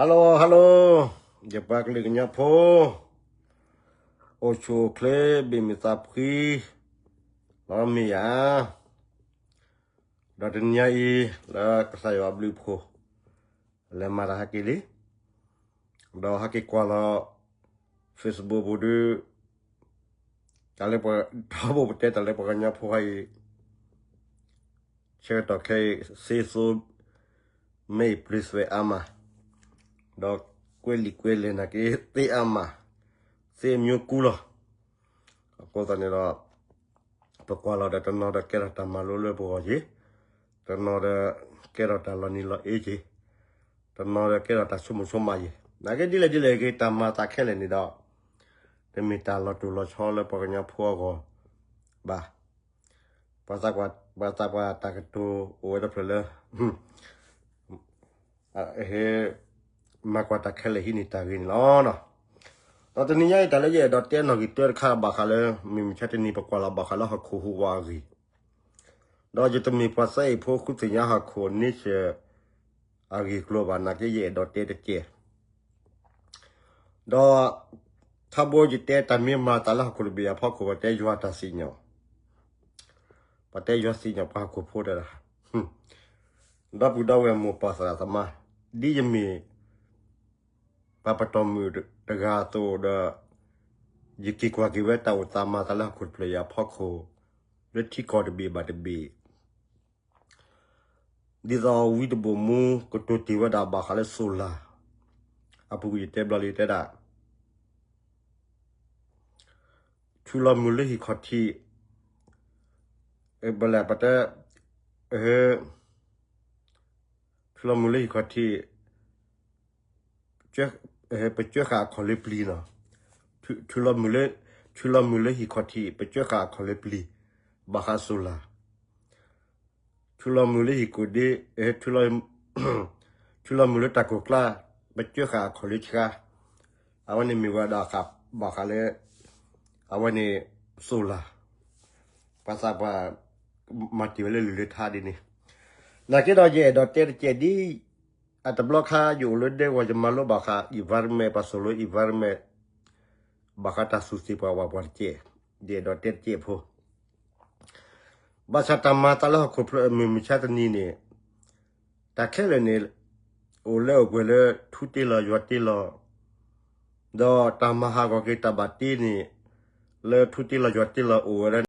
Hello hello, ယပှၤကလုာ်ကညီဖိ, အိၣ်ဆူၣ်အိၣ်ချ့ ဘ့ၣ်မုာ်သးဖှံ လီၤမ့ၢ်ဧါ. ဒီးတနံၤညါအံၤ လၢကစၢ်ယွၤအဘျုးအဖှိၣ် လဲၤမၤတၢ်ဟဲက့ၤလံ, ဒီးဟဲက့ၤကွၢ်လီၤ Facebook ပူၤဒုး တၢ်လၢပှၤထီဘိပတဲတၢ်လၢပှၤကညီဖိအံၤ ဆၢကတီၢ်ခဲအံၤ စ့သိ မ့ၢ်အံၤပျုၤသွဲၣ်အါမး, ဒီးကွဲလံာ်ကွဲလဲၢ်နာ်က့ သ့အါမး, သ့အမျိုးကူလီၤ. အဃိသတးန့ၣ်ဒီး ပကွၢ်လီၤဒီးတနီၤဒီးကဲထီၣ်တၢ်မၤလိလၢပဂီၢ်က့ၤ, တနီၤဒီးကဲထီၣ်တၢ်လီၤနံၤလီၤအ့က့ၤ, တနီၤဒီးကဲထီၣ်တၢ်ဆိကမိၣ်ဆိကမးက့ၤ, နာ်က့ဒ်လဲၣ်ဒ်လဲၣ်ဂ့ၤ တၢ်မၤသးခဲလၢာ်န့ၣ်ဒီး တမ့ၢ်တၢ်လီၤတိၢ်လီၤဆီလၢပှၤကညီဖိအဂီၢ်ဘၣ်. ပှၤသးပှၢ်တၢ်ကတိၤအိၣ်ဝဲတဖျၢၣ်လၢ ဟဲ မၤကွၢ်တၢ်ခဲလၢာ်ဟံးန့ၢ်တၢ်ဂ့ၤန့ၣ်လီၤ. ဒီးတနံၤညါအံၤ တၢ်လၢယအဲၣ်ဒိးတဲနီၣ်ဂံၢ်တၢတခါဘၣ်ဃးလၢ မုၢ်မဆါတနံၤ ပကွၢ်လီၤဘၣ်ဃးလၢဟီၣ်ခိၣ်ဟူးဝးအဂ့ၢ်, ဒီးယတမ့ၢ်ပှၤသးအ့ၣ်ဖိဃုသ့ၣ်ညါဟီၣ်ခိၣ်န့ဆၢၣ်အဂ့ၢ်အကျိၤဘၣ်, နာ်က့ယအဲၣ်ဒိးတဲတကဲး ဒီး ထီဘိယတဲတၢ်မ့ၢ်မၤတၢ်လၢဟီၣ်ခိၣ်တဘ့ၣ်အဖီခိၣ် ပတဲယွၤတၢ်စံၣ်ညီၣ်, ပတဲယွၤစံၣ်ညီၣ်ပှၤဟီၣ်ခိၣ်ဖိတဒၣ်, ဒီပုၢ်ဒီဝဲၢ်မိၢ်ပၢ်သရၣ်သမါ, ဒ်ယမ့ၢ် ပှၤပတီၢ်မုၣ်တဂၤအသိးဒီး ယက့ၤကွၢ်က့ၤဝဲတၢ်အိၣ်သးမၤသးလၢဟီၣ်ခိၣ်တဖျၢၣ်အံၤအဖီခိၣ် လၢထံကီၢ်တဘ့ၣ်ဘၣ်တဘ့ၣ် ဒ်သိးဝံတဘိၣ်မူကတိၤတ့ၢ်ဝဲဒၣ်ဘၣ်ဃးလၢ solar အပူၤကွံာ် ယတဲဘျီလံ တဲဒၣ် ထုးလီၤမုၢ်လၢဟံၣ်ခီၣ်ထံး, ဘၣ်လဲၣ်ပတဲ, ထုးလီၤမုၢ်လၢဟံၣ်ခီၣ်ထံး, ပကၢဃာ်အခီၣ်လၢပျံၤနီၤ, ထုးလီၤမုၢ်လၢ, ထုးလီၤမုၢ်လၢဟံၣ်ခီၣ်ထံး ပကၢဃာ်အခီၣ်လၢပျံၤ, ဘၣ်ဃး solar ထုးလီၤမုၢ်လၢဟံၣ်ကိၣ်ဒ့, ထုးလီၤမုၢ်လၢတၢ်ကိၢ်ကျါ, ပကၢဃာ်အခီၣ်လၢဆှါ, အဝဲန့ၣ်မ့ၢ်ဝဲဒၣ်ဃာ်ဘၣ်ဃးလၢ အဝဲန့ၣ် solar ပှၤသးပှၢ်မၤတ့ၢ်ဝဲလၢလုၢ်လၢထါဒ်န့ၣ်, နာ်က့ဒီးယအဲၣ်ဒိးတဲတကဲးဒ် အတဘျီခါယအိၣ်လၢဒဲကဝီၤ ယမၤလိဘၣ်ဃး environment ပှၤသိၣ်လိ environment ဘၣ်ဃးတၢ်သူၣ်သ့ၣ်ပှၢ်ဝၣ်ပှၢ်တကဲး, ယအဲၣ်ဒိးတဲတကဲးဖိ ဘၣ်ဆၣ်တၢ်မၤသးလၢဟီၣ်ခိၣ်ဖျၢၣ်မုၢ်မဆါတနံၤန့ၣ်, တၢ်ခဲလၢာ်န့ၣ် အိၣ်လၢအိၣ်ပှဲၤလၢထူတ့လီၤယွၤတ့လီၤ, ဒီးတၢ်မၤဟးဂီၤက့ၤတၢ်ဘၣ်တ့န့ၣ် လၢထူတ့လီၤယွၤတ့လီၤအိၣ်ဝဲဒၣ်